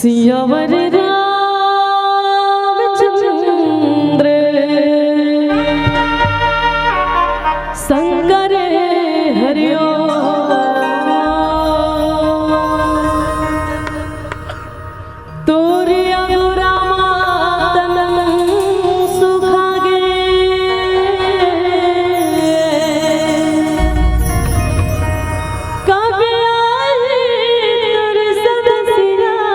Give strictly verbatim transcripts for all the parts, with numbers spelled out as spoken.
सियावर रामचंद्र शंकर हरिओ। तोर आगू रामा तन सुखा गे। कब आही तोर सत सिरारे।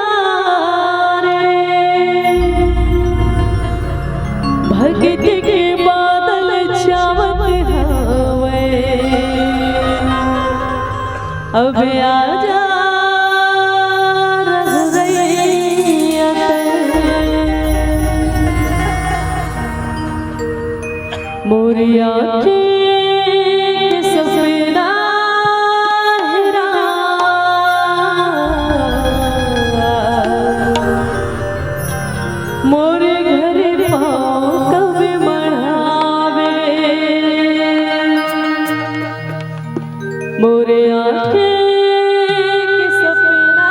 भक्ति के बादल छावत हवय। अब आजा रघुरैया तन। मोर आँखी के सपना हे राम। मोर घर पाँव कब मढ़ावे। मोर आँखी के सपना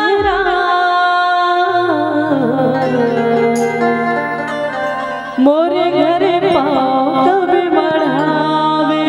हे राम। मोर घर पाँव कब मढ़ावे।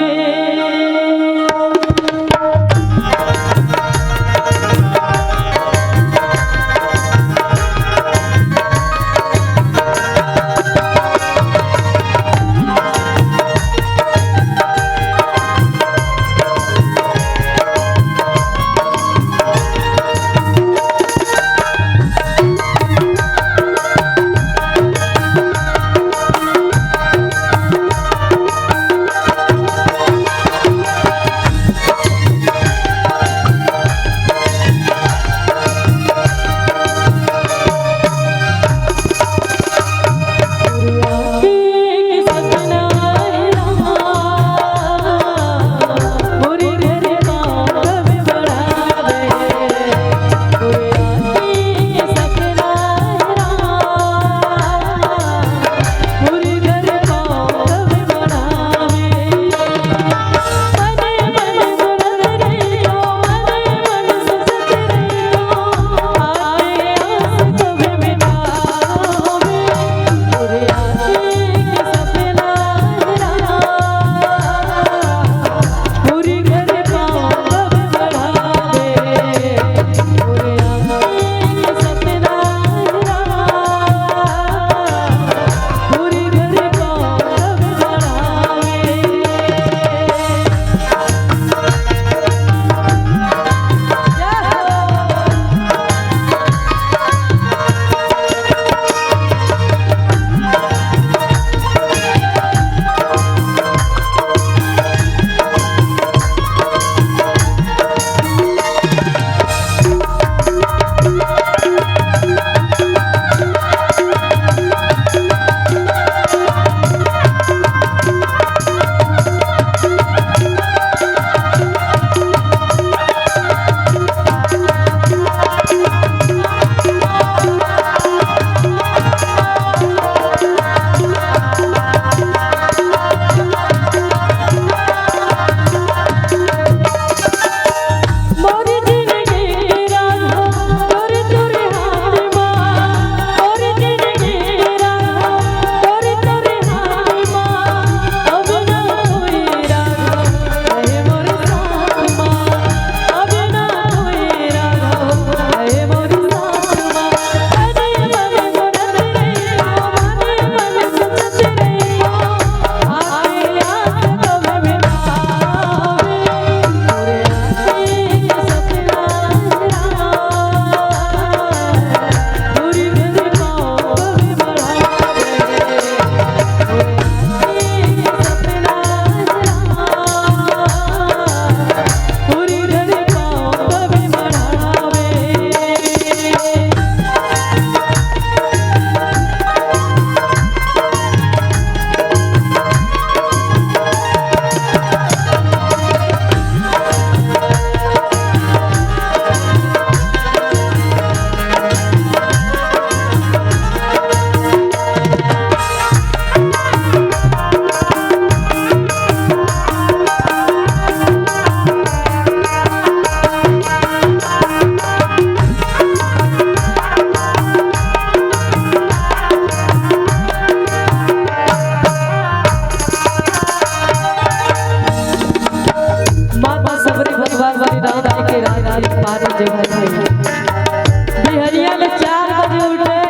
बिहनिया ले चार बजे उठे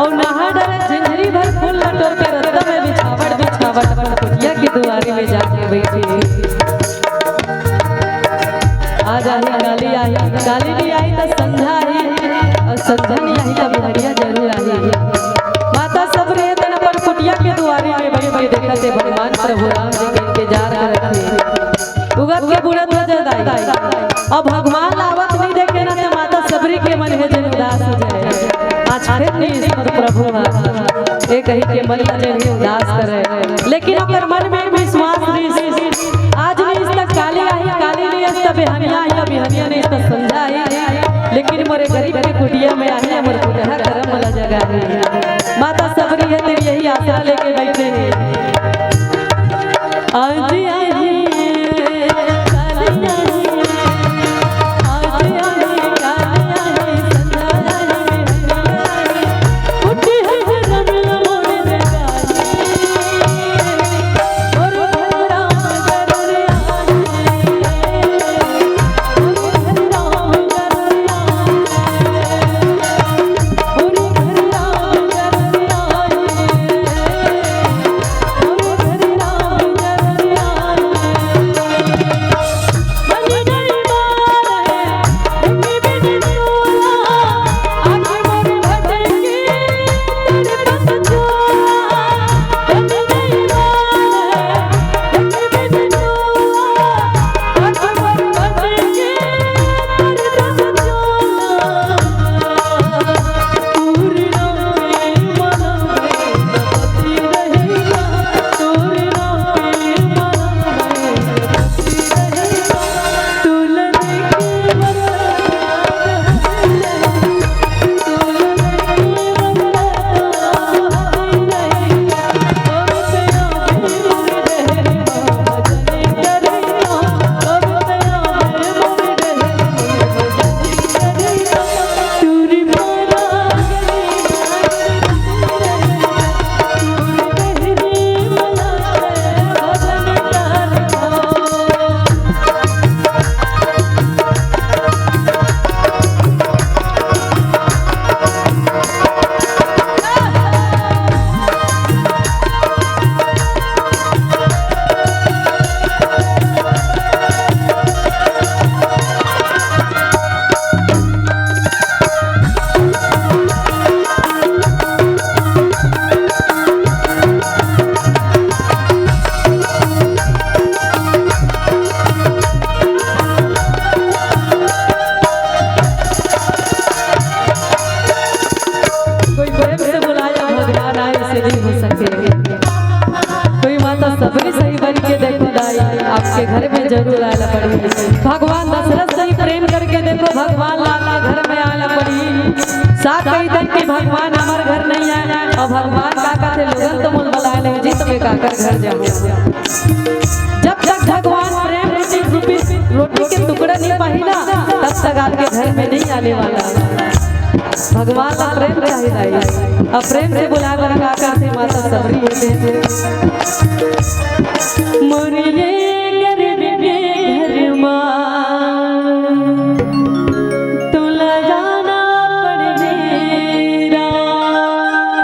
अउ नहा डरे, झिंझरी भर फूल ल टोर के रद्दा में बिछावत बिछावत अपन कुटिया के दुआरी में जाके बइठे। आज आही, काली आही, काली नइ आही त संझा आही, अउ संझा नइ आही त बिहनिया जरूर आही। माता सबरी हे तेन अपन कुटिया के दुआरी में बइठ के देखत हे भगवान प्रभु राम जी के इंतजार करत हे। उगत के बुड़त हो जाए दाई। अब भगवान ला आवत नइ देखे ना, त माता सबरी के मन हे जेन उदास हो जाए। आज फेर नइ इस पर प्रभु हा, ए कही के मन ला जेन हे उदास करे, लेकिन ओकर मन में विश्वास रहिस, आज नइ इस त काली आही, काली नइ इस त बिहनिया आही, बिहनिया नइ इस त संझा आही, लेकिन मोरे गरीब के कुटिया में आही, मोर पुरहा करम वाला जगह हे। माता सबरी हे तेरी यही आसरा लेके बइठे हे। आज आही, काली आही, आज आही, काली आही, संझा आही, बिहनिया आही, उठी है गगन मोर रे गाई। कोई प्रेम से बुलाया भगवान आए, इसे नहीं हो सके। कोई माता सबरी सही बन के देखो दाई, आपके घर में जरूर आला पड़ी। भगवान दशरथ सही प्रेम करके देखो, भगवान लाल के घर में आला पड़ी। साथ कही तक कि भगवान हमार घर नहीं आए, अउ भगवान का कहते, लोगन तो मोल बुलाए नहीं जी, तो मैं काकर घर जाऊँ। जब तक भगवान प्रेम रूपी, रूपी रोटी के टुकड़ा नहीं पाही ना, तब तक आपके घर में नहीं आने वाला। भगवान ला प्रेम चाही दाई, अउ प्रेम से बुलाए बर का करथे माता सबरी हे। मोर ये गरीब के घर मा तोला जाना पड़ही राम,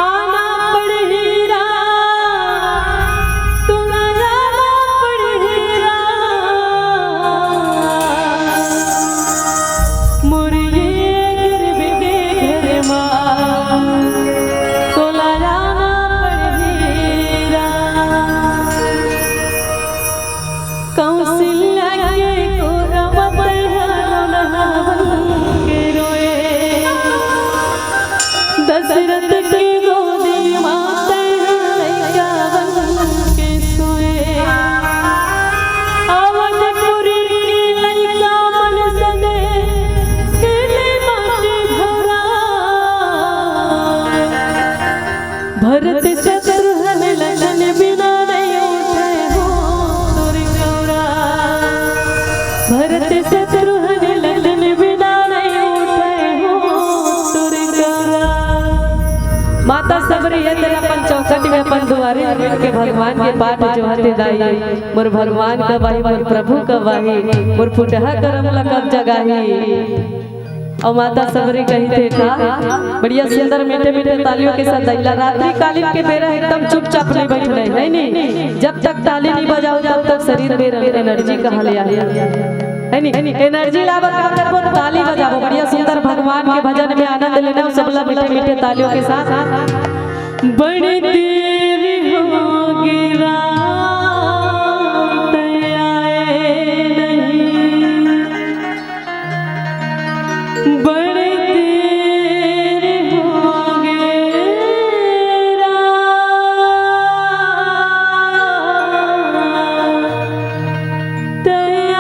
आना पड़ही राम, तोला जाना पड़ही राम। मोर ये गरीब के घर मा तोला जाना पड़ही राम। कौशल्या के कोरा म तैं ह लोलहा बन के रोए, दशरथ के गोदी म तैं ह लइका बन के सोए। अवधपुरी के लइका मन सदे खेले बाटे भौरा। भरत शत्रुघ्न लखन बिना नहीं उठे हो तोर कौरा। भरत शत्रुघ्न लखन बिना नहीं उठे हो तोर कौरा। दुआरे में बैठ के भगवान के पाठ जोहत हे दाई, मोर भगवान कब आही, मोर प्रभु कब आही, मोर फुटहा करम ला कब जगाही। अउ माता सबरी कहिथे का, बढ़िया सुंदर मीठे मीठे तालियों के साथ दाई ला। रात्रि कालीन के बेरा एकदम चुपचाप नहीं बैठना हे, है नी? जब तक ताली नहीं बजाओ तब तक शरीर में एनर्जी कहाँ ले आही, है नी? एनर्जी लाबर का करबो, ताली बजाबो, बढ़िया सुंदर भगवान के भजन में आनंद लेना, सब ला मीठे मीठे तालियों के साथ। बड़ी देर होगे रात आए नहीं, बड़ी देर होगे रात आए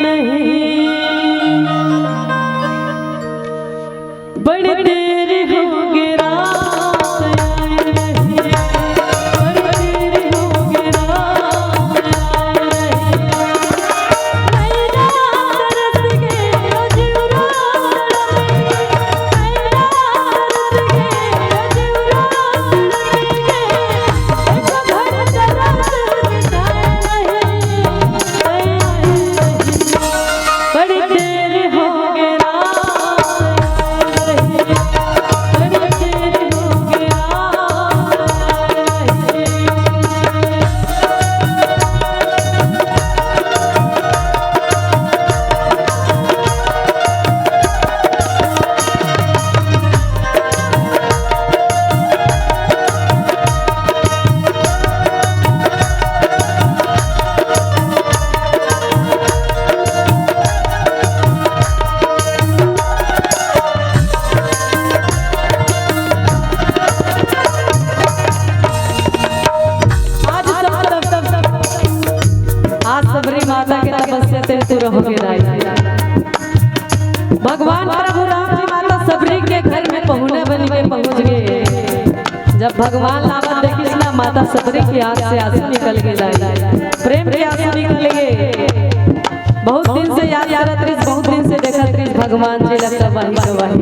नहीं। बड़ी देर होगे रात आए नहीं, बड़ी देर होगे रात आए नहीं। नैना तरस के अजूरा लगे, नैना तरस के अजूरा लगे, एक घर तरस बड़ी देर होगे रात, बड़ी देर होगे रात। आज सब, सब, सब, सब, आज सबरी माता के तपस्या तेन पूरा होगे दाई। भगवान प्रभु राम जी माता सबरी के घर में पहुना बन के पहुंच गे। जब भगवान ला आवत देखिस ना, माता सबरी के आंख से आंसू निकल गे दाई, प्रेम के आंसू निकल गे। बहुत दिन से याद करत रहिस, बहुत दिन से देखत रहिस भगवान जी ला, कब आही, कब आही।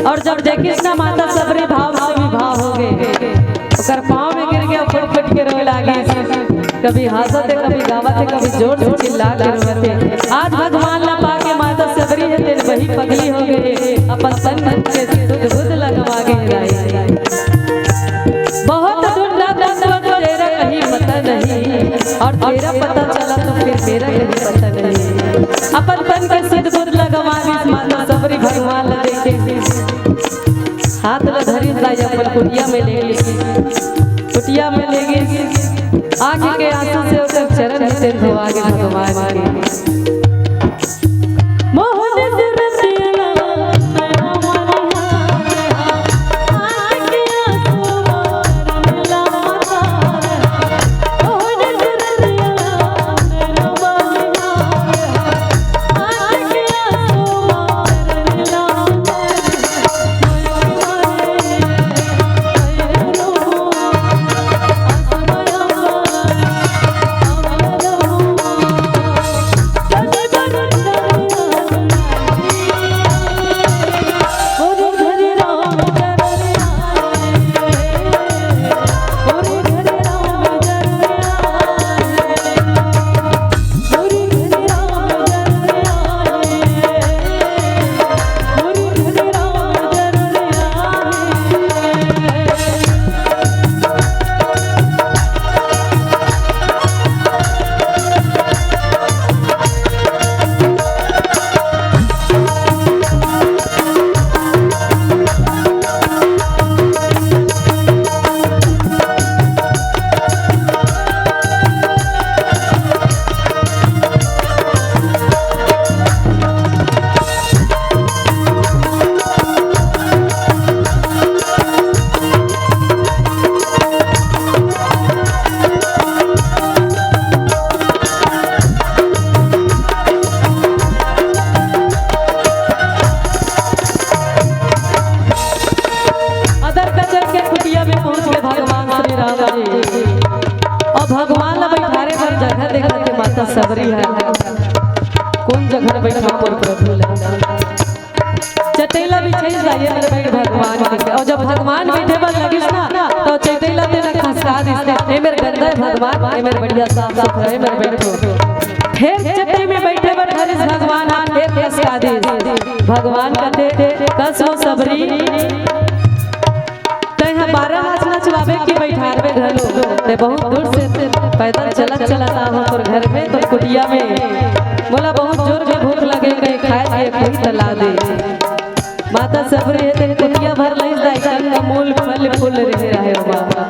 अउ जब देखिस ना, माता सबरी भाव से विभाव होगे। ओकर पाँव में गिर के फुट फुट के रोए लागिस। कभी हंसत हे, कभी गावत हे, कभी जोर से चिल्ला के रोवत हे। आज भगवान ला पाके माता सबरी हे तेन वही पगली होगे, अपन तन मन के सुध बुध ला गंवा गे दाई। बहुत ढूंढा तुझको, तेरा कहीं पता नहीं, और तेरा पता चला तो फिर मेरा कहीं पता नहीं। अपन तन के सुध बुध ला गंवा दिस माता सबरी भगवान ला देखे। हाथ ला धरिस दाई, अपन कुटिया में ले गिस, कुटिया में ले गिस। आंख के आंसू से ओकर चरण से धोवा गे भगवान के। मोहन सुरतिया अदर कचर के कुटिया में पहुंच के भगवान श्री राम जी अउ भगवान ला बैठारे बर जगह देखत हे, माता सबरी हे, कोन जगह बैठा मोर प्रभु ला। चटई ला बिछाइस दाई, अरे भाई भगवान के। अउ जब भगवान बैठे बर लगिस ना, तो चटई ला ते मेर बढ़िया साफ सुथरा हे, मेर बैठो। फेर चट्टी में बैठे बर धरिस भगवान, फेर कसका दिस। भगवान कथे, कस वो सबरी, तैं ह बारह नाच नचवाबे कि बैठारबे घलो? तैं बहुत दूर से पैदल चलत चलत आए हस तोर घर में, तोर कुटिया में। मोला बहुत जोर के भूख लगे, कहीं खाए के कोई त ला दे। माता सबरी हे तेन कुटिया भर लइस दाई, कंदमूल फल फूल रहे रहे बाबा।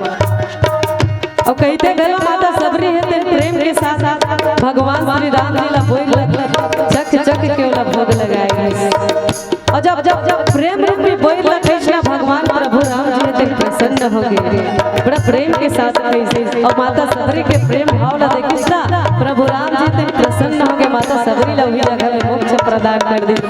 अउ कहिथे घलो माता सबरी हे तेन प्रेम के साथ भगवान श्री राम जी ला बोइर ल चख चख के ओला भोग लगाए गिस। अउ जब जब जब प्रेम रूपी बोइर ला खइस ना भगवान प्रभु राम जी हे तेन प्रसन्न हो गे, बड़ा प्रेम के साथ खइस। अउ माता सबरी के प्रेम भाव ला देखिस ना प्रभु राम जी तेन प्रसन्न हो गे, माता सबरी ला उही जगह में मोक्ष प्रदान कर दिस।